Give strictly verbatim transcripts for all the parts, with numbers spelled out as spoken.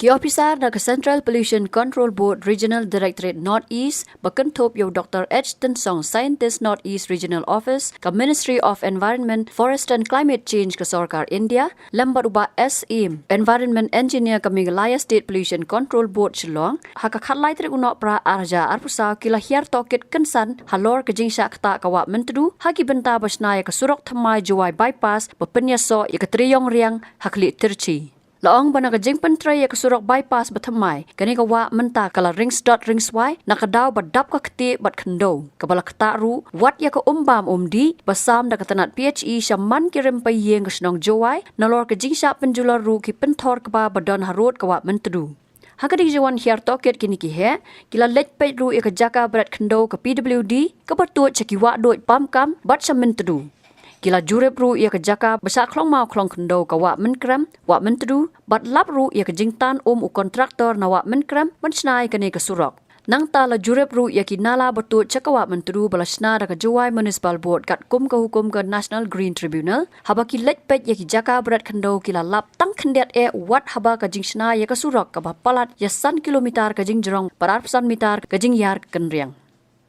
Ki ophisar na ka Central Pollution Control Board Regional Directorate North East, ba kynthup ïa u Doctor H Tynsong, Scientist North East Regional Office, ka Ministry of Environment, Forest and Climate Change ka Sorkar India, lem bad u Bah S Eem, Environment Engineer ka Meghalaya State Pollution Control Board Shillong, ha ka khatlai tarik u Nohprah arhajar arphew saw ki la hiar tohkit kynsan halor ka jingshah ktah ka Wah Myntdu ha ki bynta ba shna ïa ka surok thymmai Jowai Bypass ba pynïasoh ïa ka Treiong Riang ha Khlieh Tirchi. La ong ba na ka jingpyntrei ïa ka surok bypass ba thymmai, kane ka wah mynta ka la ringsdot ringswai na ka daw ba dap ka ktieh bad khyndew, kaba la ktah ruh wat ïa ka um bam um dih ba sam da ka tnat P H E sha man ki rympei ïing ka shnong Jowai, nalor ka jingshah pynjulor ruh ki pynthor kba ba don harud ka Wah Myntdu. Ha ka dei ka jingwan hiar tohkit kine ki heh, ki la leit peit ruh ïa ka jaka bret khyndew ka P W D, kaba tuid sha ki wah duid Pamkam bad sha Myntdu. Ki la jurip ruh ïa ka jaka ba shah khlong maw khlong khyndew ka Wah Mynkrem, Wah Myntdu, bad lap ruh ïa ka jingtan um u kontraktor na Wah Mynkrem ban shna ïa kane ka surok. Nangta la jurip ruh ïa ki nala ba tuid sha ka Wah Myntdu ba la shna da ka Jowai Municipal Board katkum ka hukum ka National Green Tribunal, haba ki leit peit ïa ki jaka bret khyndew ki la lap tang khyndiat eh wat haba ka jingshna ïa ka surok kaba palat ïa san kilometer ka jingjrong bad arphew san meter ka jingïar ka kynriang.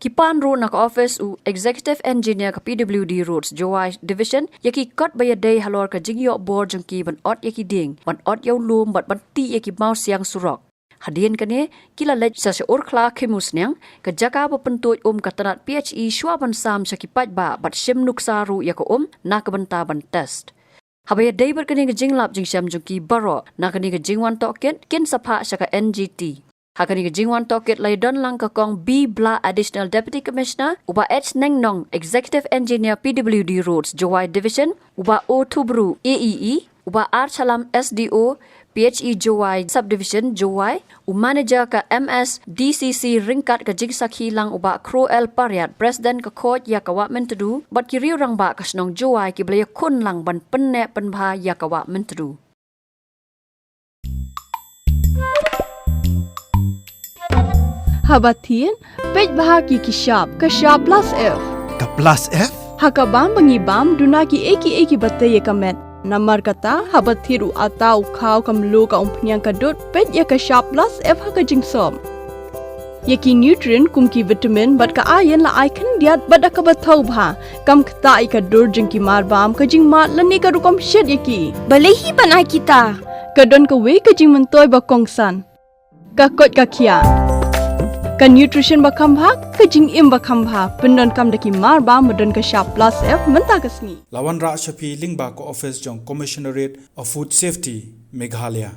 Ki pan ruh na ka office u Executive Engineer ka P W D Roads Jowai Division ïa ki kot ba ïadei halor ka jingïoh bor jong ki ban ot ïa ki dieng, ban ot ïa u lum bad ban tih ïa ki mawsiang surok. Hadien kane, ki la leit sha sha Urkhla Khimusniang, ka jaka ba pyntuid um ka tnat P H E shuwa ban sam sha ki paidbah bad shim nuksa ruh ïa ka um na ka bynta ban test. Haba ïadei bad kane ka jinglap jingshem jong ki baroh, na kane ka jingwan tohkit kin sa phah sha ka N G T. Ha kane ka jingwan tohkit la ïadon lang ka Kong B Blah, Additional Deputy Commissioner, u Bah H Nengnong, Executive Engineer P W D Roads Jowai Division, u Bah O Thubru, A E E, u Bah R Chalam, S D O P H E Jowai Subdivision Jowai, u Manager ka M S D C C ryngkat ka jingsakhi lang u Bah Kro L Pariat, President ka Khoit ïa ka Wah Myntdu, bad ki riew rangbah ka shnong Jowai kiba la ïakhun lang ban pynneh pynbha ïa ka Wah Myntdu. Haba thied, peit bha ki ki shap, ka shap plus F. Ka plus F? Ha ka bam ba ngi bam, duna kiei kiei kiba tei ïa ka met. Namar kata, haba thied u atta, u khaw, ka mluh, ka umphniang, ka dud, peit ïa ka shap plus F ha ka jingsop. Ïa ki nutrient kum ki vitamin bad ka iron la ai khyndiat bad da kaba thaw bha, kam ktah ïa ka dur jong ki marbam, ka jingmad lane ka rukom shet ïa ki. Balei hi ban ai kita? Ka don kawei ka jingmyntoi ba kongsan. Ka koit ka khiah. Ka nutrition ba kham bha, ka jingim ba kham bha, pyndonkam da ki marbam ba don ka shap plus F mynta ka sngi. La wanrah sha phi lyngba ka office jong Commissionerate of Food Safety, Meghalaya.